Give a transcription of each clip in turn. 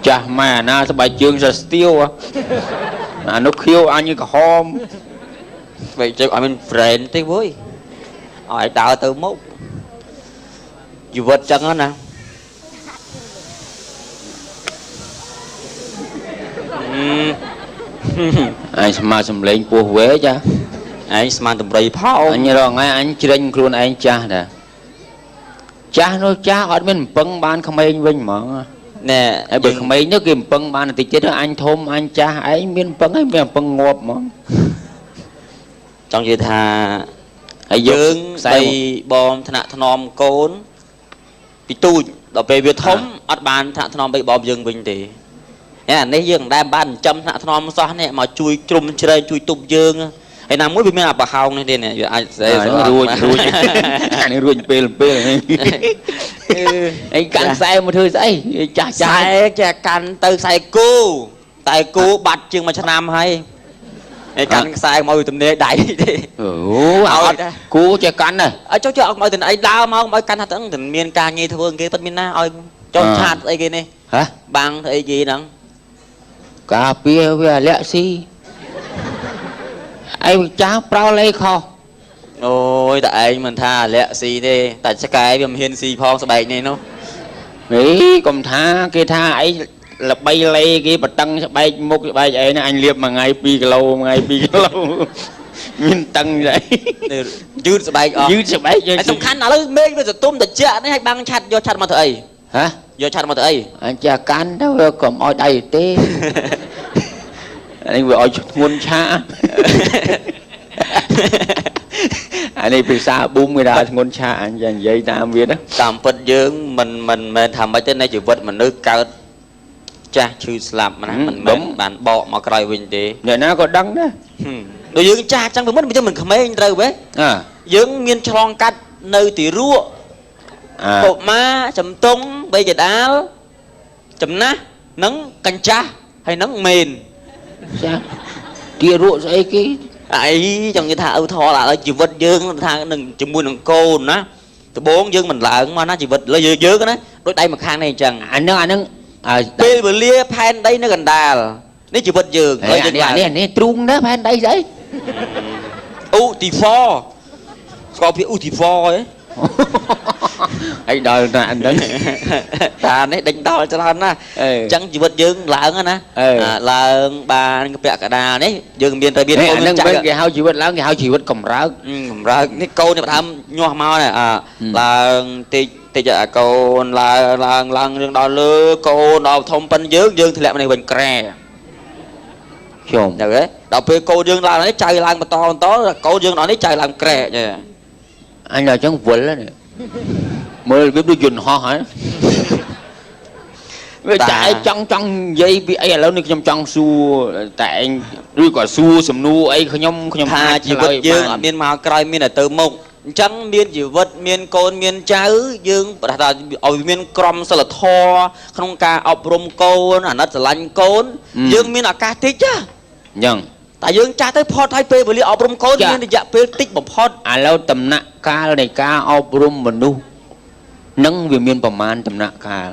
ចាស់ម៉ែអាណាស្បែកជើងសស្ទៀវអានោះខៀវអញក្រហម ស្បែកជើងអត់មាន friend ទេវើយឲ្យដើរទៅមុខជីវិតចឹងណា អញស្មើសំលេងពោះវែក ឯងស្មានតម្រៃផោ អញរងថ្ងៃអញជ្រិញខ្លួនឯងចាស់ដែរចាស់នោះចាស់អត់មានអំពឹងបានក្មេងវិញហ្មង ណែ ហើយបើក្មេងនោះគេអំពឹងបានបន្តិចទៀតអញធំអញចាស់ឯងមានអំពឹងហើយមានអំពឹងងាប់ហ្មង ចង់និយាយថា ហើយ យើង ខ្សែ បីបងថ្នាក់ថ្នមកូនពីទូចដល់ពេលវាធំអត់បានថ្នាក់ថ្នមបីបងយើងវិញទេអានេះយើងមិនដែលបានចិញ្ចឹមថ្នាក់ថ្នមសោះនេះមកជួយជ្រុំជ្រែងជួយទប់យើងហើយណាមួយវាមានអាប្រហោងនេះទេនេះវាអាចស្អី រួចរួចអានេះរួចពេលពេលអីកាន់ខ្សែមកធ្វើស្អីចាស់ ចា ចាស់ ចេះកាន់ទៅខ្សែគោតែគោបាត់ជាងមួយឆ្នាំហើយឯកាន់ខ្សែមកទំនេរដៃទេ អូអត់គោចេះកាន់ណា ឲ្យចុះចុះឲ្យទៅអីដើរមកឲ្យកាន់ថាទៅមានការងារធ្វើគេប៉ិតមានណាឲ្យចុះឆាតស្អីគេនេះ ហ៎ បាំងធ្វើអីគេហ្នឹង ការពារវាលាក់ស៊ីឯងចាស់ប្រោលអីខុស អូយតែឯងមិនថាលាក់ស៊ីទេតែឆ្កែវាមិនហ៊ានស៊ីផងស្បែកនេះនោះ នេះកុំថាគេថាអីល្បីលេគេបតឹងស្បែកមុខស្បែកអីណាអញលាបមួយថ្ងៃ2គីឡូមួយថ្ងៃ2គីឡូមានតឹងស្អី យឺតស្បែកអស់ យឺតស្បែក ហើយសំខាន់ឥឡូវមេឃវាសតុំតិចនេះឲ្យបាំងឆាត់យកឆាត់មកធ្វើអី ហ៎ យកឆាត់មកធ្វើអី អញចេះកាន់ទៅវាកុំឲ្យដៃទេអានេះវាឲ្យធ្ងន់ឆាអានេះភាសាប៊ូមគេថាធ្ងន់ឆាអញចេះនិយាយតាមវាណា តាមពិតយើងមិនមិនមែនថាម៉េចទេในជីវិតមនុស្សកើតចាស់ឈឺស្លាប់ណាមិនមែនបានបកមកក្រោយវិញទេ អ្នកណាក៏ដឹងដែរ ដូចយើងចាស់ចឹងទៅមិនយើងមិនក្មេងត្រូវទេ អើ យើងមានឆ្លងកាត់នៅទីរក់ អា កុមារចំតុងបីកដាលចំណាស់និងកញ្ចាស់ហើយនឹងមេន ចាទារក់ស្អីគេ អីចង់និយាយថាឧទាហរណ៍ឥឡូវជីវិតយើងថានឹងជាមួយនឹងកូនណាដំបងយើងមិនឡើងមកណាជីវិតលើយើងណាដូចដៃម្ខាងនេះអញ្ចឹង អាហ្នឹងអាហ្នឹងអា ពេលវេលាផែនដីនៅកណ្ដាលនេះជីវិតយើង នេះ យើង នេះនេះទ្រូងដែរផែនដីស្អី ឧទីហ្វស្គាល់ពាក្យឧទីហ្វហ៎ អីដល់ណាហ្នឹង តានេះដេញដល់ច្រើនណាស់ អឺ អញ្ចឹងជីវិតយើងឡើងណា អឺ ឡើងបានពាក់កណ្ដាលនេះយើងមានតែមានកូ អា នមានចៅ ហ្នឹងវិញគេហៅជីវិតឡើងគេហៅជីវិតកម្រើក កម្រើកនេះកូននេះដើមញាស់មកនេះអាឡើងតិចតិចអាកូនឡើងឡើងឡើងរឿងដល់លើកូនដល់ធំប៉ុនយើងយើងធ្លាក់មកនេះវិញក្រែ ខ្ញុំ ចឹងហ៎ដល់ពេលកូនយើងឡើងនេះចៅឡើងបន្តបន្តកូនយើងដល់នេះចៅឡើងក្រែចេះ អញដល់អញ្ចឹងវល់ហ្នឹងមើលវាដូចយន្តហោះហើយវាចាឯងចង់ចង់និយាយពីអីឥឡូវនេះខ្ញុំចង់សួរតែឯងឬក៏សួរសំណួរអីខ្ញុំខ្ញុំ ថា អាច ជីវិតយើង ឆ្លើ អត់មានមកក្រោយមានតែទៅមុខអញ្ចឹងមានជីវិតមានកូនមានចៅយើងប្រថាឲ្យមានក្រមសីលធម៌ក្នុងការអប់រំកូនអាណិតស្រឡាញ់កូនយើងមានឱកាសតិចចា អញ្ចឹង តែយើងចាស់ទៅផុតហើយពេលវេលាអប់រំកូនមានរយៈពេលតិចបំផុត ឥឡូវដំណាក់កាលនៃការអប់រំមនុស្សនឹងវាមានប្រមាណដំណាក់កាល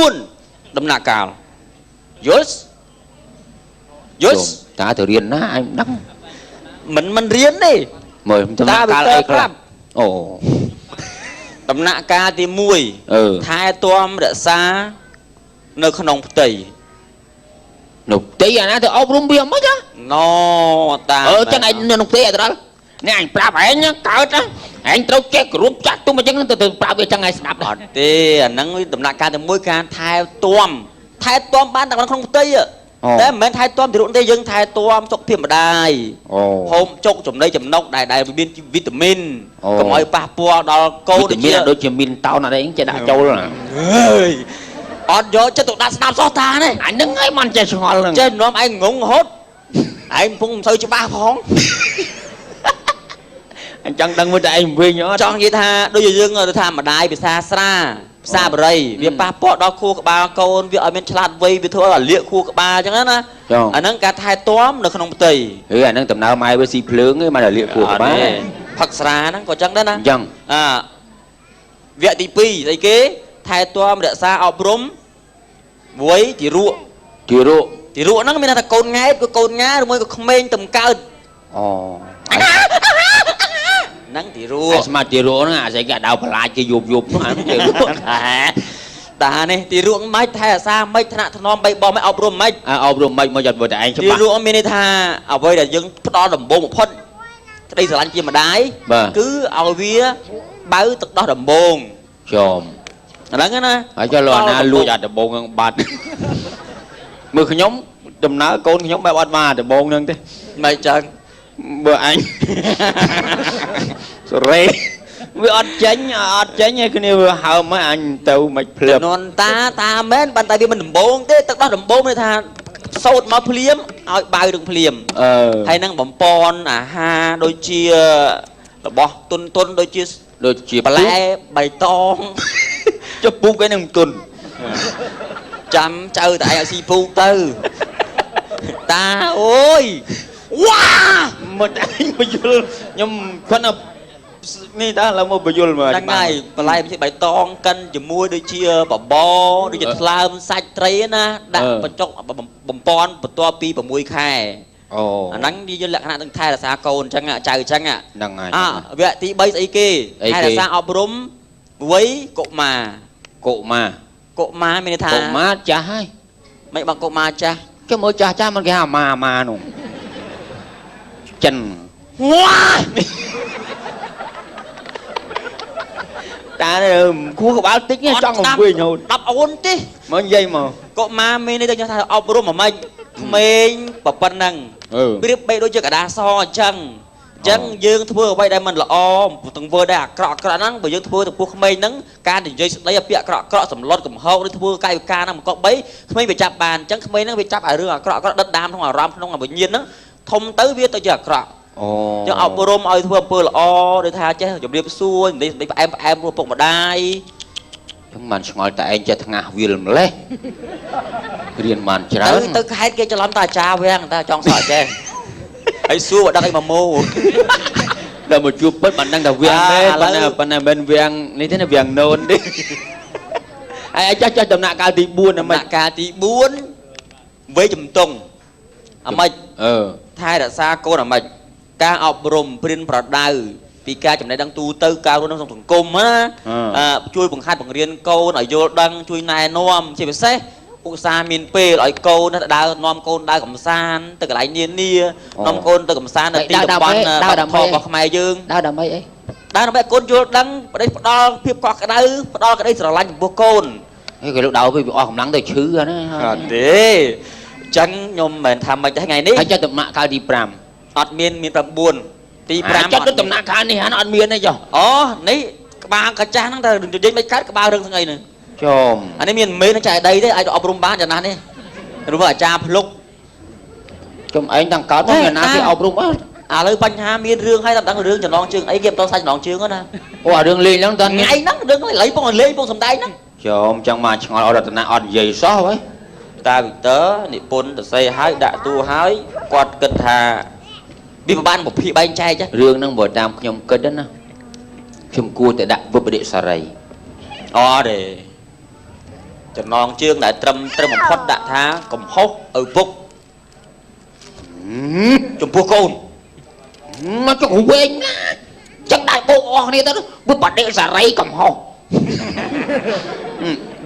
4ដំណាក់កាលយល់យល់ តាទៅរៀនណាអញមិនដឹង មិនមិនរៀនទេ មើលដំណាក់កាលអីខ្លះអូ ដំណាក់កាលទី អឺ 1ថែទាំរក្សានៅក្នុងផ្ទៃ នៅផ្ទៃអាណាទៅអប់រំវាមិនហ៎ ណតា អឺចឹងឯងនៅក្នុងផ្ទៃអត់ដល់នេះអញប្រាប់ឯងកើតណាឯងត្រូវចេះគោរពចាស់ទុំអញ្ចឹងទៅទៅប្រាប់វាចឹងឯងស្ដាប់ដែរ អត់ទេអាហ្នឹងវាដំណាក់កាលទី1ការថែទាំថែទាំបានតែក្នុងផ្ទៃតែមិនមែនថែទាំទីរុនទេយើងថែទាំសុខភាពម្ដាយ អូ ហូបចុកចំណីចំណុកដែលដែលមានវីតាមីន អូ កុំឲ្យប៉ះពាល់ដល់កូន វីតាមីនដូចជាមីនតោនអត់អីចេះដាក់ចូលណា អើយអត់យកចិត្តទុកដាក់ស្ដាប់សោះតានេះ អាហ្នឹងឯងមិនចេះឆ្ងល់ហ្នឹង ចេះនាំឯងងងរហូតឯងកំពុងមិនសូវច្បាស់ផង អញ្ចឹងដឹងមើលតែឯងវិញអត់ ចង់និយាយថាដូចជាយើងទៅថាម្ដាយភាសាស្រាភាសាបរិយវាប៉ះពាល់ដល់ខួរក្បាលកូនវាឲ្យមានឆ្លាតវៃវាធ្វើឲ្យលាកខួរក្បាលអញ្ចឹងណាអាហ្នឹងការថែទាំនៅក្នុងផ្ទៃ ហឺអាហ្នឹងដំណើរម៉ែវាស៊ីភ្លើងឯងមកតែលាកខួរក្បាល ផឹកស្រាហ្នឹងក៏អញ្ចឹងដែរណា អញ្ចឹង អាវគ្គទី2ស្អីគេថែទាំរក្សាអប់រំ វ័យទារក ទារក ទារកហ្នឹងមានន័យថាកូនង៉ែតក៏កូនង៉ាឬមួយក៏ក្មេងទំកើត អូ ហ្នឹងទារក អាស្មាទារកហ្នឹងអាស្អីគេដៅបន្លាចគេយប់យប់ហ្នឹងអាទារក តានេះទារកមិនថែអាសាមិនថ្នាក់ថ្នមបីបោះមិនអប់រំមិន អើអប់រំមិនមកចាត់មើលតែឯង ទា ច្បាស់ រកមានន័យថាអ្វីដែលយើងផ្ដល់ដំបូងបំផុតក្តីស្រឡាញ់ជាម្ដាយ បាទ គឺឲ្យវាបៅទឹកដោះដំបូង ចំ ហ្នឹងណា ហើយចុះលោកអាណាលួចអាដំបងហ្នឹងបាត់មើលខ្ញុំដំណើរកូនខ្ញុំបែបអត់មកអាដំបងហ្នឹងទេ មិនចឹង បើអញ សរេវាអត់ចេញអត់ចេញឯគ្នាវាហើមហើយអញទៅមិនភ្លឹប ននតាតាមែនប៉ុន្តែវាមិនដំបងទេទឹកដោះដំបងមានន័យថាសោតមកភ្លាមឲ្យបៅនឹងភ្លាម អឺ ហើយនឹងបំពន់អាហារដូចជារបស់ទុនទុនដូចជា ដូចជា បន្លែបៃតង ចុះពូកឯនឹងទុន ចាំចៅតែឯងឲ្យស៊ីពូកទៅតាអូយវ៉ា មកតែឯងបញ្យល់ខ្ញុំគាត់ណានេះតាឡើយមកបញ្យល់មក ហ្នឹងហើយបន្លែជាបៃតងកិនជាមួយដូចជាបបរដូចជាថ្លើមសាច់ត្រីណាដាក់បញ្ចុកបំពន់បន្ទាប់ពី6ខែ អូ អាហ្នឹងវាយល់លក្ខណៈនឹងថែរក្សាកូនអញ្ចឹងចៅអញ្ចឹង ហ្នឹងហើយ អវគ្គទី3ស្អីគេ អីគេ ថែរក្សាអប់រំវ័យកុមារ កុមារ កុមារមានន័យថា កុមារចាស់ហើយ មិនបងកុមារចាស់ ចុះមើលចាស់ចាស់មិនគេហៅអាម៉ាអាម៉ានោះចិន វ៉ា តាគួរក្បាលតិចចង់អង្គុយញោត 10អូនទេ មកនិយាយមក កុមារមានន័យថាអប់រំអាម៉េចក្មេងប៉ុណ្ណឹង អឺ ប្រៀបបីដូចជាកដាសអញ្ចឹងអញ្ចឹងយើងធ្វើអ្វីដែលមិនល្អទង្វើដែលអាក្រក់អាក្រក់ហ្នឹងបើយើងធ្វើទៅពោះក្មេងហ្នឹងការនិយាយស្ដីឲ្យពាក្យអាក្រក់អាក្រក់សម្លុតកំហុសឬធ្វើកាយវិការហ្នឹងមកកបីក្មេងវាចាប់បានអញ្ចឹងក្មេងហ្នឹងវាចាប់អារឿងអាក្រក់អាក្រក់ដិតដាមក្នុងអារម្មណ៍ក្នុងវិញ្ញាណហ្នឹងធំទៅវាទៅជាអាក្រក់ អូ យើងអប់រំឲ្យធ្វើអំពើល្អដូចថាចេះជម្រាបសួរនិយាយសម្ដីផ្អែមផ្អែមព្រោះពុកម្ដាយ ខ្ញុំបានឆ្ងល់តែឯងចេះថ្ងាសវាលម្លេះរៀនបានច្រើន ទៅទៅខេត្តគេច្រឡំតាអាចារ្យវាំងតាចង់សក់ចេះហើយសួរបើដឹងអីមកម៉ូ ដល់មកជួបពិតបានដឹងថាវាំងមែន អា ប៉ុន្តែ ឥឡូវ ប៉ុន្តែមិនវាំងនេះទេណាវាំងណូនទេហើយឯងចាស់ចាស់ដំណាក់កាលទី4 ដំ ណាមិន ណាក់កាលទី4វ័យជំទង់អាម៉េច អឺ ថែរក្សាកូនអាម៉េចការអប់រំព្រៀនប្រដៅពីការចំណេះដឹងទូទៅការរស់នៅក្នុងសង្គមណាអឺជួយបង្ហាត់បង្រៀនកូនឲ្យយល់ដឹងជួយណែនាំជាពិសេសឧស្សាហ៍មានពេលឲ្យកូនទៅដើរនាំកូនដើរកំសាន្តទៅកន្លែងនានានាំកូនទៅកំសាន្តនៅទីតំបន់វប្បធម៌របស់ខ្មែរយើង ដើរដើម្បីអី ដើរដើម្បីឲ្យកូនយល់ដឹងប្តីផ្ដល់ភាពកក់ក្ដៅផ្ដល់ក្តីស្រឡាញ់ចំពោះកូន ហេគេលោកដើរវិញវាអស់កម្លាំងទៅឈឺហ្នឹង អត់ទេអញ្ចឹងខ្ញុំមិនមែនថាមិនទេថ្ងៃនេះ ហើយចាស់ដំណាក់កាលទី5 អត់មានមាន9ទី5 ចាស់ទៅដំណាក់កាលនេះហានអត់មានទេចុះ អូនេះក្បាលកាចាស់ហ្នឹងតែនិយាយមិនកើតក្បាលរឿងស្អីហ្នឹង ចំ អានេះមានមេនឹងចែកដីទេអាចទៅអប់រំបានចំណាស់នេះឬមកអាចារ្យភ្លុក ចំឯងតាំងកើតមកអ្នកណាគេអប់រំអត់ ឥឡូវបញ្ហាមានរឿងហើយតែមិនដឹងរឿងចំណងជើងអីគេមិនតសាច់ចំណងជើងណា អូអារឿងលេងហ្នឹងតើ ថ្ងៃហ្នឹងរឿងឥឡូវពងលេងពងសំដែងហ្នឹង ចំចង់មកឆ្ងល់អរតនាអត់និយាយសោះហ៎ តាវីទ័រនិពន្ធសរសេរហើយដាក់តួហើយគាត់គិតថាវាប្របានពភាបែងចែកហ៎ រឿងហ្នឹងបើតាមខ្ញុំគិតណាខ្ញុំគួរតែដាក់វិបរិសារី អត់ទេចំណងជើងដែលត្រឹមត្រឹមបំផុតដាក់ថាកំហុសឪពុកចំពោះកូន មកចុះវែងណាចឹងដែរបោកអស់គ្នាទៅវិបរិសារីកំហុស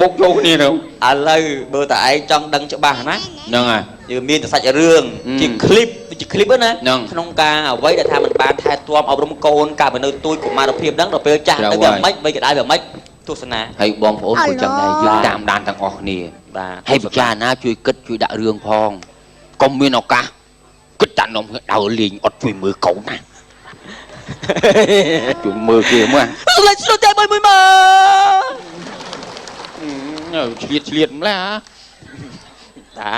បោកចូលគ្នាទៅ ឥឡូវបើតើឯងចង់ដឹងច្បាស់ណា ហ្នឹងហើយ យើងមានតែសាច់រឿងជាឃ្លីបជាឃ្លីបណា ហ្នឹង ក្នុងការអ្វីដែលថាมันបានថែទាំអប់រំកូនកាលពីនៅទូចកុមារភាពហ្នឹងដល់ពេលចាស់ទៅវាមិនបីកដៅវាមិនទស្សនា ហើយបងប្អូនក៏ចឹងដែរយើងតាមដានទាំងអស់គ្នា បាទ ហើយពិចារណាជួយគិតជួយដាក់រឿងផងកុំមានឱកាសគិតតែនំដើរលេងអត់ជួយមើលកូនណាជួយមើលគេមើល លេចស្លូតតែមួយមួយមក ឆ្លៀតឆ្លៀតម្ល៉េះ តា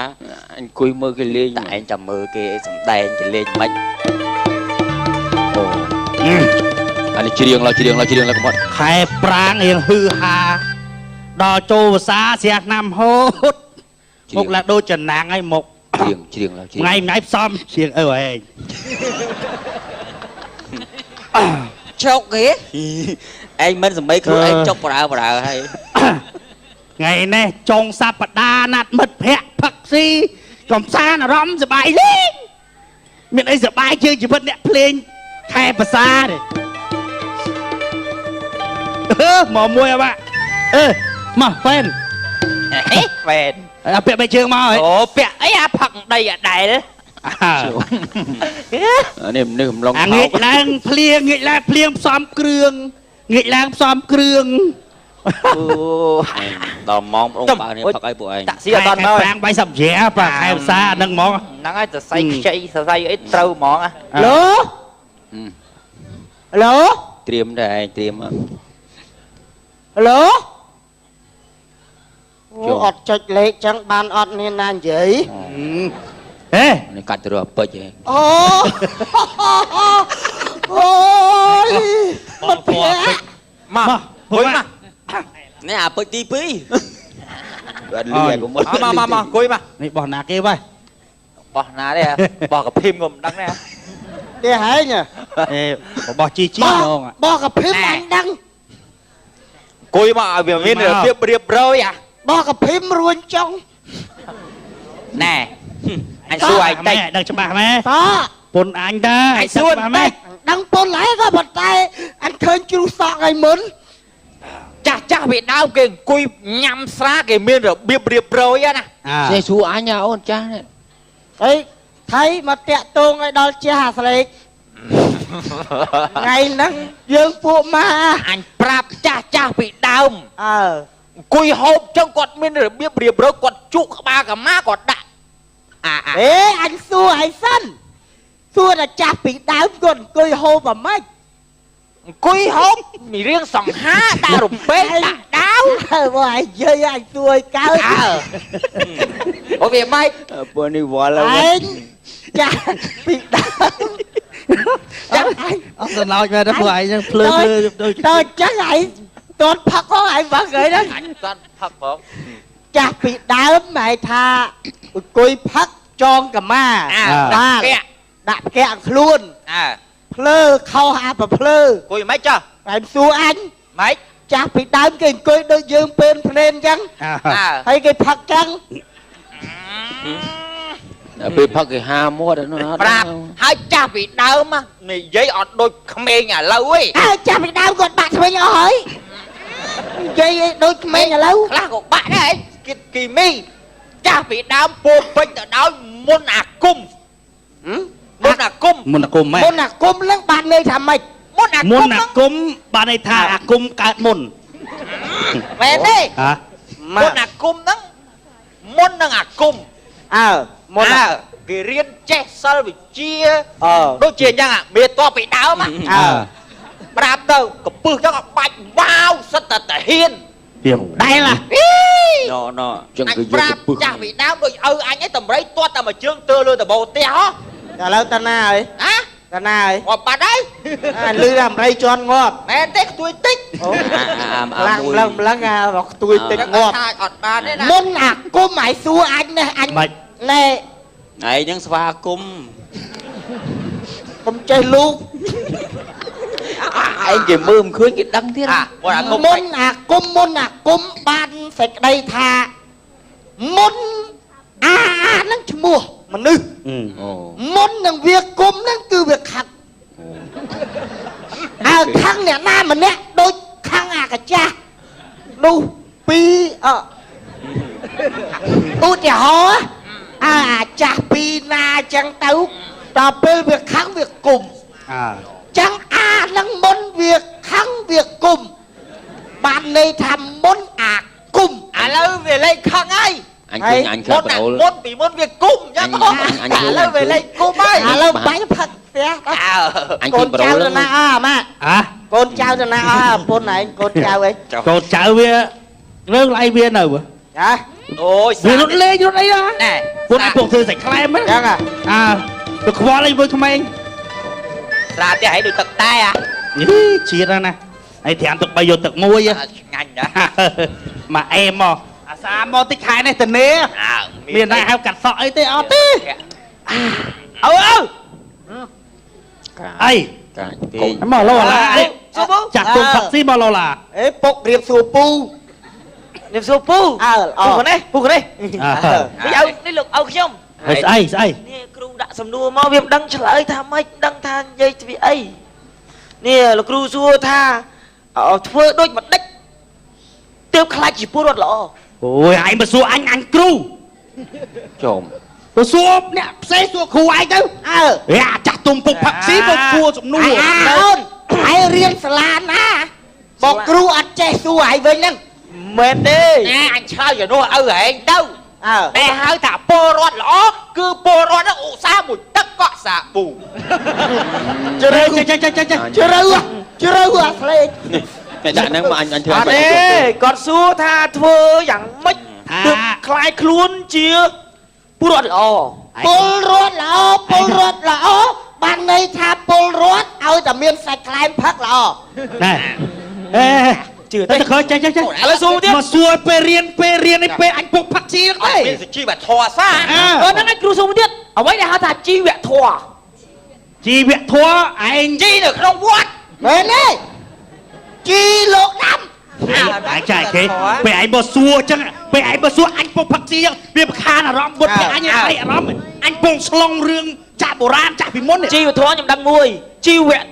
អញអង្គុយមើលគេលេង តែឯងចាំមើលគេសំដែងគេលេងមិន អូអានេះច្រៀងឡើយច្រៀងឡើយច្រៀងឡើយកំហត់ ខែប្រាងរៀងហឺហាដល់ចូលវស្សាស្ទះឆ្នាំហូតមុខឡាដូចចំណាំងហើយមុខ ច្រៀងច្រៀងឡើយច្រៀង ថ្ងៃថ្ងៃផ្សំជាងអើឯង ចុកគេឯងមិនសមីខ្លួនឯងចុកបរើបរើហើយ ថ្ងៃនេះចុងសប្តាហ៍ណាត់មិត្តភក្តិផឹកស៊ីកំសាន្តអារម្មណ៍សប្បាយលេងមានអីសប្បាយជាងជីវិតអ្នកភ្លេងខែភាសាទេអឺមកមួយអើបាក់អឺមកហ្វេន ហេវ៉ែន អាពាក់បែកជើងមកហ៎ អូពាក់អីអាផឹកដីអាដែល អានេះមនុស្សកំឡុង អាងាកឡើងភ្លៀងងាកឡើងភ្លៀងផ្សំគ្រឿងងាកឡើងផ្សំគ្រឿង អូ ដល់ម៉ោងបងបើនេះផឹកអីពួកឯង តាក់ស៊ីអត់ដល់មក ប្រាំងបាយសព្យាបាទខែភាសាអានឹងហ្មង ហ្នឹងហើយសរសៃខ្ចីសរសៃអីត្រូវហ្មង ឡូឡូ ត្រៀមដែរឯងត្រៀមមក ឡូអូអត់ចុចលេខចឹងបានអត់មានណានិយាយ ហេ នេះកាត់ទៅរកពេជ្រឯង អូអូយមិត្តភក្តិ មក មក អង្គុយមក នេះអាពេជ្រទី2 អត់លឺឯងកុំ មកមកមកអង្គុយមក នេះបោះណាគេវ៉ៃ បោះណាទេបោះកភីមក៏មិនដឹងដែរ ទេហែង អេបោះជីជី បោះ ហ្មង បោះកភឹមអញដឹង អង្គុយមកឲ្យវាមានរបៀបរៀបរយអា បោះកភឹមរួញចុង ណែអញសួរឯងតិច ម៉ែដឹងច្បាស់ម៉ែ ត ពុនអញដែរ អញសួរ ច្បាស់ម៉ែ តិច ដឹងពុនហើយក៏ប៉ុន្តែអញឃើញជ្រុះសក់ឲ្យមុន ចាស់ចាស់វាដើមគេអង្គុយញ៉ាំស្រាគេមានរបៀបរៀបរយណា អា នេះសួរអញអូនចាស់នេះ អីថៃមកតាក់ទងឲ្យដល់ជះអាស្លេកថ្ងៃហ្នឹងយើងពួកម៉ា អញប្រាប់ចាស់ចាស់ពីដើម អើ អង្គុយហូបចឹងគាត់មានរបៀបរៀបរយគាត់ជក់ក្បាលកម្មាគាត់ដាក់អាអា អេអញសួរឲ្យសិនសួរតែចាស់ពីដើមគាត់អង្គុយហូបអាម៉េច អង្គុយហូបមានរឿងសង្ហាដាក់រំពេចដាក់ដាវ អើបើឯងយាយអញសួរឲ្យកើត អើអូវាម៉េច ពួកនេះវល់ហើយ ឯងចាស់ពីដើមចាស់ឯង អត់សំណោចមែនទេពួកឯងហ្នឹងភ្លើភ្លើដូច តើចឹងឯងតន់ផឹកហងឯងវឹកអីហ្នឹង អញតន់ផឹកហ្មង ចាស់ពីដើមហៅថាអង្គុយផឹកចងកម្មា អាដាក់ពាក់ ដាក់ផ្កាក់ខ្លួន អើ ភ្លើខោអាប្រភ្លើ អង្គុយម៉េចចុះ ឯងសួរអញ ម៉េច ចាស់ពីដើមគេអង្គុយដូចយើងពេលភ្នែនចឹង អា អើ ហើយគេផឹកចឹង ដល់ពេលផឹកគេហាមាត់នោះអត់ ប្រាប់ហើយចាស់ពីដើមនិយាយអត់ដូចក្មេងឥឡូវទេ អើចាស់ពីដើមគាត់បាក់ឆ្វេងអស់ហើយនិយាយឲ្យដូចក្មេងឥឡូវ ខ្លះក៏បាក់ដែរគិតគីមីចាស់ពីដើមពោពេញទៅដោយមុនអាគមមុនអាគម មុនអាគមម៉ែ មុនអាគមហ្នឹងបានន័យថាម៉េច មុនអាគ មុន ម អាគមបានន័យថាអាគមកើតមុន មែនទេ ហ៎ មុនអាគមហ្នឹងមុននឹងអាគម អើមុន អើ អា គេរៀនចេះសិលវិជ្ជា អើ ដូចជាអញ្ចឹងអាមេតបពីដើម អើ ប្រាប់ទៅកពឹសចឹងអត់បាច់វ៉ាវសិតតែតាហ៊ាន ទៀម ដែលហ่ะ អី ណណ ចឹង អញប្រាប់ គឺយកទៅពឹស ចាស់ពីដើមដូចឪអញឯងតម្រៃទាត់តែមួយជើងទើលើដបោផ្ទះហ៎ ឥឡូវតាណាហើយ ហ៎ តាណាហើយ ងាប់បាត់ហើយ អាលឺថាអមរីជន់ងាប់ មែនទេខ្ទួយតិច អូ អាអា ម្លឹង អាមួយ ម្លឹងម្លឹងអាមកខ្ទួយតិចងាប់ ថាអត់បានទេណា មុនអាគមឲ្យសួរអញនេះអញ ម៉េច ណែ ឯងហ្នឹងស្វាគមន៍ កុំចេះលូក ឯងគេមើលមិនឃើញគេដឹងទៀត អាមុនអាគម មុនអាគមមុនអាគមបានសេចក្តីថាមុនអាអាហ្នឹងឈ្មោះមនុស្ស អូ មុននឹងវាគុំហ្នឹងគឺវាខឹងអើខឹងអ្នកណាម្នាក់ដូចខឹងអាកាចាស់នោះពីរអឧទាហរណ៍អើអាចាស់ពីរណាអញ្ចឹងទៅដល់ពេលវាខឹងវាគុំ អា ចឹងអានឹងមុនវាខឹងវាគុំបានន័យថាមុនអាគុំ ឥឡូវវាលេងខឹងហើយ អញឃើញអញឃើ មុនអា ញប្អូន មុនពីមុនវាគុំអញ្ចឹង អញអញ ឥឡូវវាលេងគុំហើយ ឥឡូវបាញ់ផឹកផ្ទះដល់ អើ អញ កូន ឃើញប្អូន ចៅទៅណាអស់អាម៉ាក់ អា កូនចៅទៅណាអស់អាប្រពន្ធឯងកូនចៅឯង កូនចៅវារឿងឡៃវានៅ ចា អូយ វារត់លេងរត់អីហ៎ ណែ ពួកឯងពុកធ្វើសាច់ក្លែមហ្នឹង ចឹងហ่ะ អាទៅខ្វល់អីមួយក្មេង ស្រាផ្ទះឯងដូចទឹកតែអា យីជាតិណាស់ណាហើយត្រាំទឹកបីយកទឹកមួយហ៎ ឆ្ងាញ់ណាស់ មកអេមមកអាសាមកតិចខែនេះតនេ អើ មានតែហៅកាត់សក់អីទេអត់ទេ អើអើ អី កា ពេក មកឡូឡាអី ស៊ូប ចាក់ទុំផឹកស៊ីមកឡូឡា អេពុករៀបសួរពូ ខ្ញុំសួរពូ អើល្អ ពូកនេះពូកនេះ អើ នេះឲ្យនេះលោកឲ្យខ្ញុំ ហើយស្អីស្អី នេះគ្រូដាក់សំណួរមកវាមិនដឹងឆ្លើយថាម៉េចមិនដឹងថានិយាយពីអីនេះលោកគ្រូសួរថាធ្វើដូចម្ដេចទើបខ្លាចជាពលរដ្ឋល្អ អូយឯងមកសួរអញអញគ្រូ ចូល ទៅសួរអ្នកផ្សេងសួរគ្រូឯងទៅ អើ ហេអាចាស់ទុំពុកផឹកស៊ីមកសួរសំណួរ អាអូនឯងរៀនសាលាណាបើគ្រូអត់ចេះសួរឯងវិញហ្នឹង មែនទេ ណាអញឆ្លើយជំនួសឪហែងទៅ អើ តែហៅថាពលរដ្ឋល្អគឺពលរដ្ឋហ្នឹងឧស្សាហ៍មួយទឹកកក់សាប៊ូ ជ្រៅ ចេះចេះចេះចេះ ជ្រៅជ្រៅអាស្លេក តែដាក់ហ្នឹងមកអញអញធ្វើ អត់ទេគាត់សួរថាធ្វើយ៉ាងម៉េចទើបខ្លាយខ្លួនជាពលរដ្ឋល្អ ពលរដ្ឋល្អពលរដ្ឋល្អបានន័យថាពលរដ្ឋឲ្យតែមានសាច់ក្លែមផឹកល្អ ណែអេ ជឿទេ តែទៅខើចេះចេះចេះ ឥឡូវសួរទៀត មកសួរពេលរៀនពេលរៀននេះពេលអញពុកផឹកស៊ីហ្នឹងទេ អត់មានសុជីវធម៌សា អើ អឺហ្នឹងឯងគ្រូសួរមួយទៀតអ្វីដែលហៅថាជីវធម៌ ជីវធម៌ឯង ជីនៅក្នុងវត្ត មែនទេជីលោកដាំ ឯងចាយគេពេលឯងមកសួរអញ្ចឹងពេលឯងមកសួរអញពុកផឹកស៊ីហ្នឹងវាប្រខានអារម្មណ៍បុតពេលអញឯងអារម្មណ៍អញពងស្លងរឿងចាស់បុរាណចាស់ពីមុននេះ ជីវធម៌ខ្ញុំដឹងមួយជីវៈ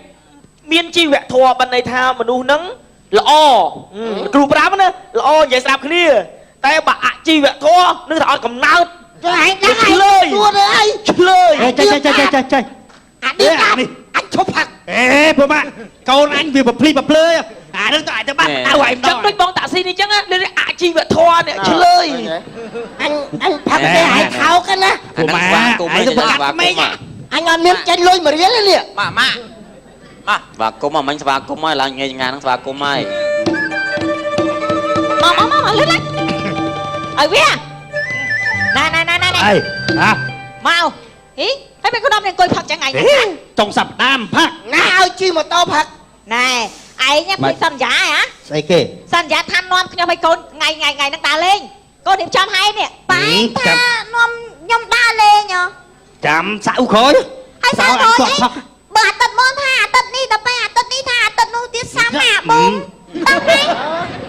មានជីវធម៌បានន័យថាមនុស្សហ្នឹងល្អគ្រូប្រាប់ណាល្អនិយាយស្រាប់គ្នាតែបើអជីវធម៌នឹងតែអត់កំណើត ចុះឯងដឹងឯង ឆ្លើយ សួរទៅអី ឆ្លើយ ចេះចេះចេះចេះចេះ អានេះអានេះអញឈប់ផឹក អេពុកម៉ាក់កូនអញវាប្រភ្លីប្រភ្លើអានឹងទៅអាចទៅបាត់ដៅឯង ចឹងដូចបងតាក់ស៊ីនេះចឹងណានេះអជីវធម៌នេះឆ្លើយ អញអញផឹកទេឯងថោកណា ពុកម៉ាក់ឯងទៅប្រកាសក្មេង អញអត់មានចេញលុយមួយរៀលទេនេះ ម៉ាក់ម៉ាក់ ស្វាគមន៍មកមិញស្វាគមន៍ហើយឡើងថ្ងៃថ្ងៃហ្នឹងស្វាគមន៍ហើយ មកមកមកលឿនឡើងឲ្យវាណែណែណែណែ អីហ៎ មកហីហើយមិនខ្ញុំនឹងអង្គុយផឹកចឹងឯង ចុងសប្តាហ៍ផឹក ណាឲ្យជិះម៉ូតូផឹក ណែឯងភ្លេចសន្យាហ៎ ស្អីគេ សន្យាថានាំខ្ញុំឲ្យកូនថ្ងៃថ្ងៃថ្ងៃហ្នឹងដើរលេងកូនរៀបចំហើយនេះ បែងថានាំខ្ញុំដើរលេងហ៎ ចាំសៅក្រោយ ហើយសៅក្រោយអីបើអាទិត្យមុនថាអាទិត្យនេះដល់ពេលអាទិត្យនេះថាអាទិត្យនោះទៀតសាំអាប៊ុំដល់ពេល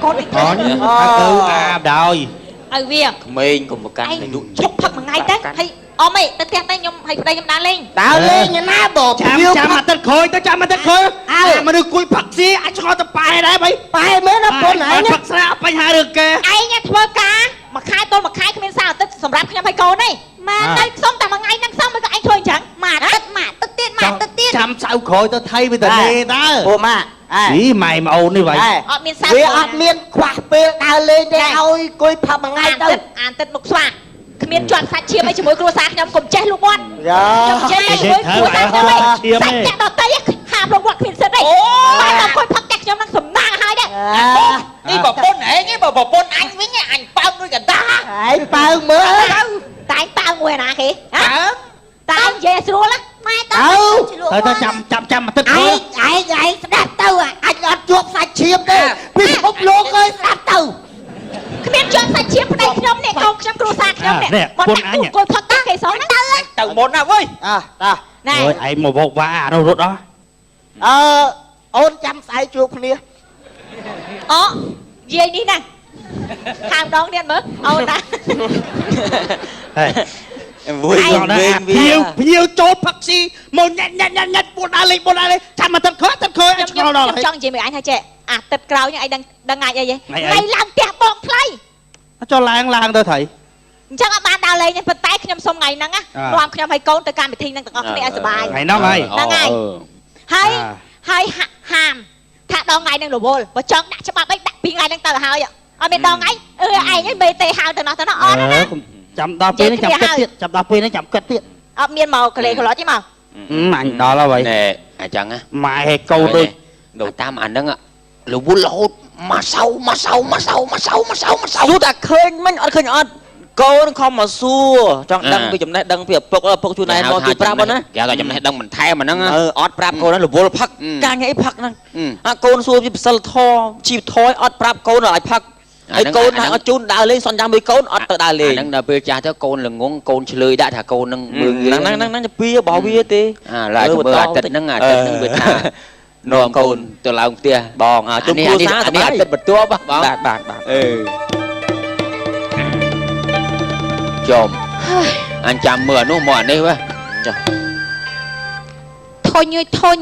កូននេះ អញទៅអាបដោយ ឲ្យវា ក្មេងកុំប្រកាន់ ឯង អាយុ ឈប់ផឹកមួយថ្ងៃទៅហើយអមអីទៅផ្ទះទៅខ្ញុំឲ្យប្តីខ្ញុំដើរលេង ដើរលេងឯណាបើ ចាំ វា ចាំអាទិត្យក្រោយទៅចាំអាទិត្យក្រោយអាមនុស្សគួយផឹកស៊ីអាចឆ្ងល់ទៅប៉ែដែរបៃ ប៉ែមែនណាប៉ុនឯង ផឹកស្រាបញ្ហារឿងគេ ឯងធ្វើការមួយខែទល់មួយខែគ្មានសៅអាទិត្យសម្រាប់ខ្ញុំឲ្យកូនទេ ម៉ែ តែសុំតែមួយថ្ងៃហ្នឹងសុំមិនក៏ឯងធ្វើអញ្ចឹង មួយអាទិត្យមួយអាទិត្យទៀតមួយអាទិត្យទៀត ចាំសៅក្រោយទៅថៃវាទៅនេតើ ពូម៉ាក់អែ អីម៉ែប្អូននេះវ៉ៃ អត់មានសៅ វាអត់មានខ្វះពេលដើរលេងទេឲ្យគួយផឹកមួយថ្ងៃទៅ អានទឹកអានទឹកមុខស្វាគ្មានជាប់សាច់ឈាមអីជាមួយគ្រួសារខ្ញុំកុំចេះលូកមាត់ យ៉ា ខ្ញុំចេះតែជាមួយគ្រួសារខ្ញុំឯងសាច់អ្នកដតីហាមលូកមាត់គ្មានសិទ្ធិទេតែដល់គាត់ផឹកតែខ្ញុំនឹងសំណាងឲ្យដែរ នេះប្រពន្ធឯងឯងបើប្រពន្ធអញវិញអញប៉ើងដូចកណ្ដាស់ ឯងប៉ើងមើល តែងប៉ើងមួយណាគេហ៎តែនិយាយស្រួលណា ម៉ែតើ ទៅទៅចាំចាំចាំអាទិត្យក្រោ ឯ យ ងឯងឯងស្ដាប់ទៅអញអត់ជាប់សាច់ឈាមទេពិភពលោកអើយស្ដាប់ទៅ គ្មានជាប់សាច់ឈាមប្តីខ្ញុំនេះកូនខ្ញុំគ្រួសារខ្ញុំនេះមកដាក់គួយផឹកតែគេសោះណា ទៅមុនណាវើយ អើតា ណែ អូយឯងមកវោកវ៉ាអានោះរត់អស់ អើអូនចាំស្អែកជួបគ្នា អូយាយនេះណាហាមដងទៀតមើលអូនណា ហេ វិញវិញ ភ្ញៀវភ្ញៀវចូលផឹកស៊ីមកញ៉ាត់ញ៉ាត់ញ៉ាត់ញ៉ាត់ពួនដើរលេងពួនដើរលេងចាំអាទិត្យក្រោយអាទិត្យក្រោយអញ ខ្ញុំខ្ញុំ ឆ្ងល់ដល់ ខ្ញុំចង់និយាយមួយអញថាចេះអាទិត្យក្រោយនេះឯងដឹងដឹងថ្ងៃអីហ៎ ថ្ងៃអី ថ្ងៃឡើងផ្ទះបងថ្លៃ ចុះឡើងឡើងទៅថៃ អញ្ចឹងអត់បានដើរលេងទេប៉ុន្តែខ្ញុំសុំថ្ងៃហ្នឹងណានាំខ្ញុំឲ្យកូនទៅកម្មវិធីហ្នឹងទាំងអស់គ្នាឲ្យសប្បាយ ថ្ងៃហ្នឹងហើយ ហ្នឹងហើយហើយហើយហាមថាដល់ថ្ងៃហ្នឹងរវល់បើចង់ដាក់ច្បាប់អីដាក់ពីថ្ងៃហ្នឹងទៅហើយអត់មានដល់ថ្ងៃអឺឯងឯងមេទេហៅទៅណោះទៅណោះអត់ណា ចាំដល់ពេលនេះចាំគិតទៀតចាំដល់ពេលនេះចាំគិតទៀត អត់មានមកកលេកឡុចទេមក អញដល់ហើយ ណែអញ្ចឹងណា ម៉ែឲ្យកូនដូច ដូចតាមអាហ្នឹងរវល់រហូតមកសៅមកសៅមកសៅមកសៅមកសៅមកសៅ សួរតែឃើញមិញអត់ឃើញអត់កូនខំមកសួរចង់ដឹងពីចំណេះដឹងពីឪពុកឪពុកជួយណែនាំជួយប្រាប់ណា គេថាចំណេះដឹងបន្ថែមអាហ្នឹង អឺអត់ប្រាប់កូនហ្នឹងរវល់ផឹកការងារអីផឹកហ្នឹងអាកូនសួរពីសិលធម៌ជីវធម៌អត់ប្រាប់កូនឲ្យផឹកហើយកូនថាអត់ជូនដើរលេងសន្យាមួយកូនអត់ទៅដើរលេង អាហ្នឹងដល់ពេលចាស់ទៅកូនល្ងងកូនឆ្លើយដាក់ថាកូនហ្នឹងមើលងាយ ហ្នឹងហ្នឹងហ្នឹងជាពីរបស់វាទេ អាឡើយមើលអាទិត្យហ្នឹងអាទិត្យហ្នឹងវាថានាំកូនទៅឡើងផ្ទះ បងអាជុំគ្រួសារ អានេះអាទិត្យបន្ទាប់បង បាទបាទបាទ អឺ ចុំអញចាំមើលអានោះមកអានេះវ៉េ ចា ធុញអើយធុញ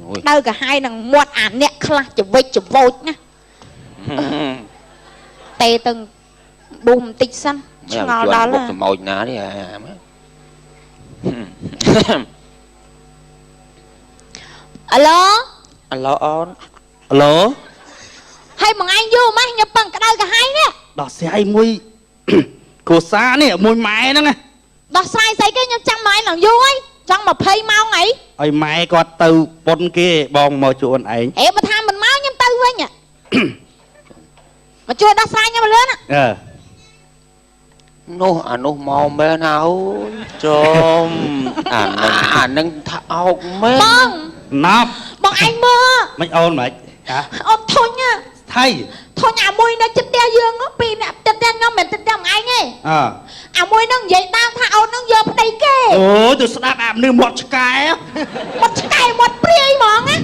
អូយ ដៅកាហាយនឹងមាត់អាអ្នកខ្លះចវិចចវោចណាទេទៅប៊ូបន្តិចសិនឆ្ងល់ដល់ ពុកសម្ោចណានេះអាម អាឡូ អាឡូអូន អាឡូ ហើយមួយថ្ងៃយូរម៉េះខ្ញុំប៉ឹងក្តៅកាហាយនេះ ដោះស្រាយមួយ គ្រួសារនេះមួយម៉ែហ្នឹងណា ដោះស្រាយស្អីគេខ្ញុំចាំមួយថ្ងៃឡើងយូរហើយចង់20ម៉ោងអី ឲ្យម៉ែគាត់ទៅប៉ុនគេបងមកជួនឯង អេបើថាមិនមកខ្ញុំទៅវិញមកជួយដោះស្រាយខ្ញុំលឿន អឺ នោះអានោះមកមែនហើយ ចុំអានឹង អានឹងថាអោកមែន បង ណប់ បងឯងមើល មិនអូនមិនហ៎ អូនធុញ ថៃ ធុញអាមួយនៅចិត្តផ្ទះយើងពីរអ្នកចិត្តផ្ទះខ្ញុំមិនចិត្តផ្ទះឯងទេ អើ អាមួយនឹងនិយាយដើមថាអូននឹងយកប្តីគេ អូទៅស្ដាប់អាមនុស្សមាត់ឆ្កែ មាត់ឆ្កែមាត់ព្រាយហ្មងណា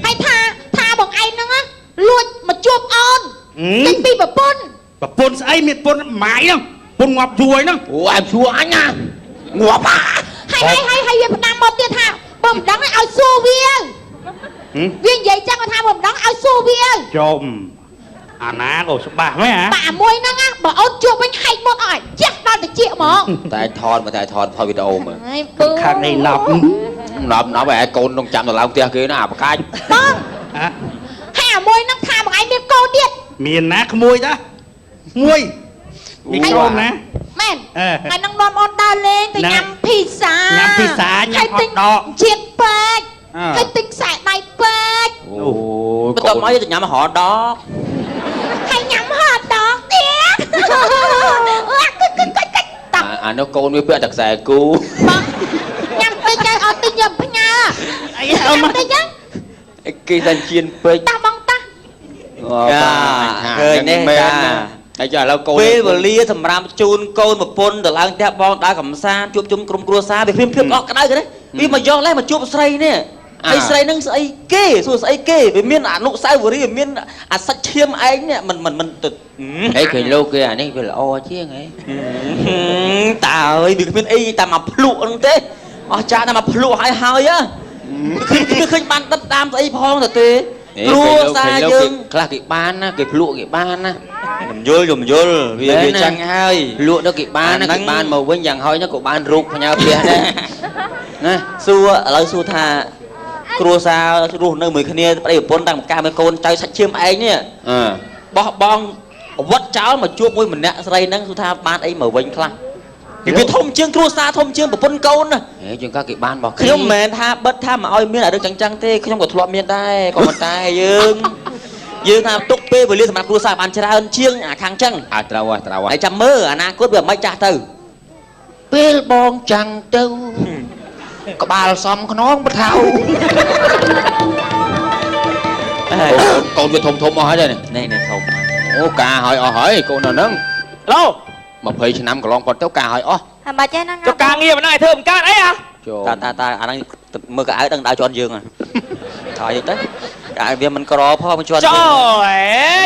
ហើយថាថាបងឯងហ្នឹងលួចមកជួបអូនទិញពីប្រពន្ធ ប្រពន្ធស្អីមានប្រពន្ធម៉ាយហ្នឹងប្រពន្ធងាប់យួយហ្នឹង អូអែមសួរអញណាងាប់ ហើយហើយហើយវាផ្ដាំមកទៀតថាបើមិនដឹងឲ្យសួរវាវានិយាយចឹងថាបើមិនដឹងឲ្យសួរវា ចុំអាណាក៏ច្បាស់មែនហ៎ បាក់មួយហ្នឹងណាបើអូនជួបវិញហែកមុតអស់ជះដល់តិចហ្មង តែថតមកតែថតថតវីដេអូមើល ខាងនេះណប់ ណប់ណប់ឯកូនក្នុងចាំទៅឡើងផ្ទះគេណាអាបកាច់ បង ហ៎ ហើយអាមួយហ្នឹងថាបងឯងមានកូនទៀត មានណាក្មួយតាមួយមានកូនណា មែនហើយនឹងនាំអូនដើរលេងទៅញ៉ាំភីសា ញ៉ាំភីសាញ៉ាំហត់ដក ជាតិពេកហើយទិញខ្សែដៃពេក អូ បន្ទាប់មកទៅញ៉ាំហត់ដក ហើយញ៉ាំហត់ដកទៀតអឺគិតគិតគិតតា អានោះកូនវាពាក់តែខ្សែគូ បងញ៉ាំតិចឲ្យអត់ទិញយកផ្ញើ អីអូ ញ៉ាំតិចហ្នឹង គេតែជៀនពេក តាបងតា ឃើញនេះតា ហើយចុះឥឡូវកូន ពេលវេលាសម្រាប់ជូនកូនប្រពន្ធទៅឡើងផ្ទះបងដើរកំសាន្តជួបជុំក្រុមគ្រួសារវាគ្មានភាពអក់ក្ដៅគេទេវាមកយកលេសមកជួបស្រីនេះហើយស្រីនឹងស្អីគេសួរស្អីគេវាមានអនុស្សាវរីយ៍វាមានអាសាច់ឈាមឯងនេះមិនមិនមិនទៅ ហេឃើញលោកគេអានេះវាល្អជាងហី តើអើយវាគ្មានអីតែមកភ្លក់ហ្នឹងទេអស់ចាតែមកភ្លក់ហើយហើយគឺឃើញបានដិតតាមស្អីផងទៅទេគ្រួសារយើង ខ្លះគេបានណាគេភ្លក់គេបានណា ខ្ញុំយល់ខ្ញុំយល់វាវាចឹងហើយ លក់ទៅគេបានណាគេបានមកវិញយ៉ាងហោចណាក៏បានរូបផ្ញើផ្ទះដែរណា សួរឥឡូវសួរថាគ្រួសាររស់នៅមួយគ្នាប្តីប្រពន្ធតាំងកាមួយកូនចៅសាច់ឈាមឯងនេះ អឺ បោះបង់វត្តចោលមកជួបមួយម្នាក់ស្រីហ្នឹងសួរថាបានអីមកវិញខ្លះវាធំជាងគ្រួសារធំជាងប្រពន្ធកូនណា ហេជាងកាគេបានរបស់ ខ្ញុំមិនមែនថាបិទថាមកឲ្យមានអារឿងចឹងចឹងទេខ្ញុំក៏ធ្លាប់មានដែរក៏ប៉ុន្តែយើងយើងថាទុកពេលវេលាសម្រាប់គ្រួសារបានច្រើនជាងអាខាងចឹង អើត្រូវហើយត្រូវហើយ ហើយចាំមើលអនាគតវាមិនចាស់ទៅ ពេលបងចាំងទៅក្បាលសំខ្នងបថៅកូនវាធំធំអស់ហើយនេះ នេះធំ អូការហើយអស់ហើយកូននៅហ្នឹង ឡូ 20ឆ្នាំកន្លងផុតទៅការហើយអស់ ហើយបាច់ទេហ្នឹង ចុះការងារមិនដែរធ្វើមិនកើតអីហ៎ តាតាតាអាហ្នឹងមើលកៅអៅដឹងដៅជន់យើងហ៎ថយទៅកៅអៅវាមិនក្រផងមិនជន់ ចុះអេ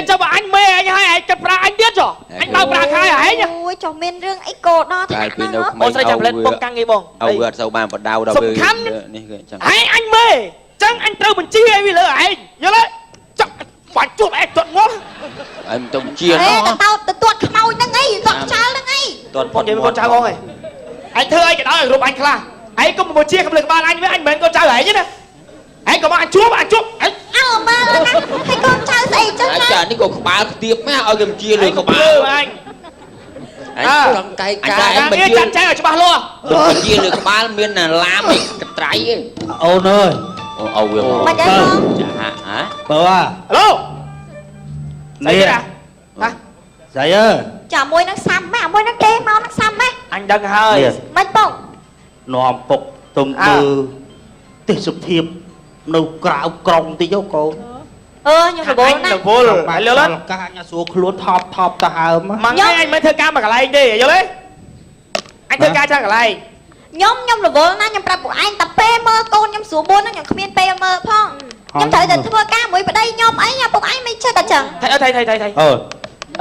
ចុះបើអញមេអញហើយឯងចិត្តប្រាអញទៀតចុះអញបើប្រាខែឯង អូយចុះមានរឿងអីកោដល់ កាលពីនៅក្មេង អូស្រីចាំផ្លែពងកាំងឯងបង អើវាអត់សូវបានបដៅដល់ពេលនេះគេចឹង ឯងអញមេចឹងអញត្រូវបញ្ជាឲ្យវាលើឯងយល់ទេចុះបាច់ជួបឯងទាត់ងាប់ ឯងមិនទៅជា អេទៅតោទៅទាត់ខ្មោចហ្នឹងអីទាត់ខ្យល់ហ្នឹងអី ទាត់ផុត និយាយកូនចៅអងឯងឯងធ្វើអីក៏ដោយឲ្យរូបអញខ្លះឯងកុំមកជាកំលើក្បាលអញវិញអញមិនមែនកូនចៅឯងទេណាឯងក៏មកអញជួបអញជួបឯង អើមើលណាហើយកូនចៅស្អីចឹងណា ចានេះក៏ក្បាលខ្ទាបម៉ែឲ្យគេជាលើក្បាល អញ អញចង់កែកា ការងារចាត់ចែងឲ្យច្បាស់លាស់ បញ្ជាលើក្បាលមានឡាមឯកត្រៃឯង អូនអើយ អូអូវាមក បាច់អីបង ចាហ៎ បើអា ឡូស្អី នេះ ទៀតហ៎ ស្អីអើយ ចាមួយនឹងសាំម៉ែមួយនឹងគេមកនឹងសាំម៉ែ អញដឹងហើយ មិនបង នាំពុកទុំមើលទេសភាពនៅក្រៅក្រុងតិចកូន អឺខ្ញុំរវល់ណា រវល់ហើយលឿន កាអញស្រួលខ្លួនថប់ថប់ទៅហើម មួយថ្ងៃអញមិនធ្វើការមួយកន្លែងទេយល់ទេអញធ្វើការច្រើនកន្លែង ខ្ញុំរវល់ណាខ្ញុំប្រាប់ពួកឯងតែពេលមើលកូនខ្ញុំស្រួលបួនហ្នឹងខ្ញុំគ្មានពេលមើលផងខ្ញុំត្រូវតែធ្វើការមួយប្តីខ្ញុំអីពួកឯងមិនចេះតែចឹង ថៃថៃថៃថៃថៃ អើ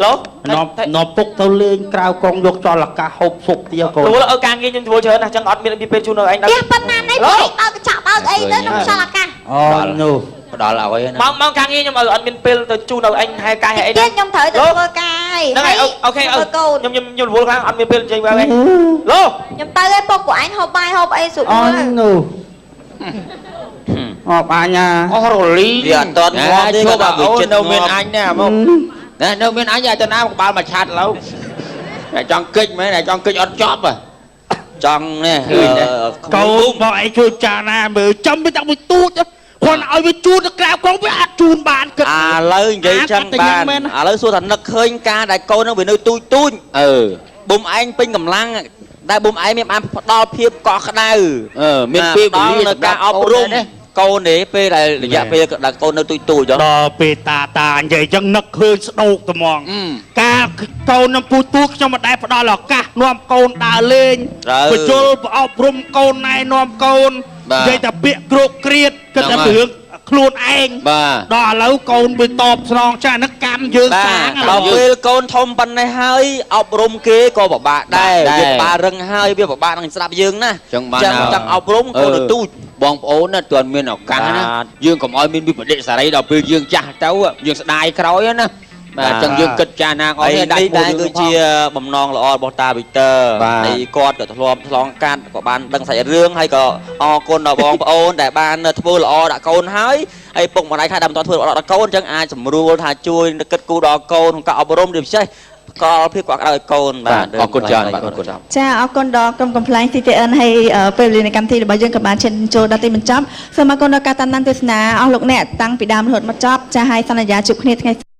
ឡូ នាំនាំពុកទៅលេងក្រៅក្រុងយកចលអាកាសហូបស៊ុបទាកូន រវល់អើការងារខ្ញុំធ្វើច្រើនណាស់ចឹងអត់មានពេលជូននៅឯងដល់ ផ្ទះប៉ុណ្ណានេះបើឯងបើកញ្ចក់បើកអីទៅក្នុងខ្យល់អាកាស អូនោះ ផ្ដល់ឲ្យណា ម៉ោងម៉ោងការងារខ្ញុំអត់មានពេលទៅជូននៅឯងហែកាយហែអី ទៀតខ្ញុំត្រូវទៅធ្វើការហើយ ហ្នឹងហើយ OK កូន ខ្ញុំខ្ញុំខ្ញុំរវល់ខ្លាំងអត់មានពេលចេញវិញឡូ ខ្ញុំទៅឯពុកពួកឯងហូបបាយហូបអីស្រួល អូនោះអបអញ្ញា អស់រលី វាអត់តន់ងាប់ទេ ឈប់ គាត់ អូ វាចិត្ត នៅមាន ងាប់ អញណាមកណានៅមានអញឲ្យទៅណាក្បាលមួយឆាត់ឡូវតែចង់កិច្ចមែនតែចង់កិច្ចអត់ចប់ហ៎ ចង់នេះ ឃើញទេ កូនបងឯងជួយចាណាមើលចាំវាតាំងពីទូចគាត់ឲ្យវាជូនទៅក្រៅក្រុងវាអាចជូនបានគិត ឥឡូវនិយាយចឹងបានឥឡូវសួរថានឹកឃើញការដែលកូននឹងវានៅទូចទូច អឺ បុំឯងពេញកម្លាំងតែបុំឯងមានបានផ្ដល់ភាពកក់ក្ដៅ អឺមានពេលវេលា នៅការអប់រំកូននេះពេលដែលរយៈពេលដែលកូននៅទូចទូច ដល់ពេលតាតានិយាយចឹងនឹកឃើញស្ដោកត្មងកាលកូននឹងពូទូខ្ញុំមិនដែលផ្ដល់ឱកាសនាំកូនដើរលេងបញ្ជុលប្រអប់រំកូនណែនាំកូននិយាយតែពាក្យគ្រោកគ្រៀតគិតតែពីរឿងខ្លួនឯង បាទ ដល់ឥឡូវកូនវាតបស្នងចាស់ហ្នឹងកម្មយើង បា សាង ទដល់ពេលកូនធំប៉ុណ្ណេះហើយអប់រំគេក៏ពិបាកដែរវាបារឹងហើយវាពិបាកនឹងស្ដាប់យើងណា ចឹងបាន ចង់អប់រំកូននៅទូច បងប្អូនណាទាន់មានឱកាសណា បាទ យើងកុំឲ្យមានវិបត្តិសារីដល់ពេលយើងចាស់ទៅយើងស្ដាយក្រោយណាបាទចឹងយើងគិតចាស់ណាអ ហើយ ស់ នេះដែរគឺជាបំណងល្អរបស់តាវីទ័រ បាទ ហើយគាត់ក៏ធ្លាប់ឆ្លងកាត់ក៏បានដឹងសាច់រឿងហើយក៏អរគុណដល់បងប្អូនដែលបានធ្វើល្អដល់កូនហើយហើយពុកម្ដាយខ្លះដែលមិនទាន់ធ្វើល្អដល់កូនអញ្ចឹងអាចសម្រួលថាជួយគិតគូរដល់កូនក្នុងការអប់រំជាពិសេសផ្ដល់ភាពកក់ក្ដៅឲ្យកូនបាទ អរគុណច្រើនបាទអរគុណ ចាអរគុណដល់ក្រុមកំ pl ែង CTN ហើយពេលវេលានៃកម្មវិធីរបស់យើងក៏បានឈានចូលដល់ទីបញ្ចប់សូមអរគុណដល់ការតាមដានទស្សនាអស់លោកអ្នកតាំងពីដើមរហូតមកចប់ចាហើយសន្យាជួបគ្នាថ្ងៃ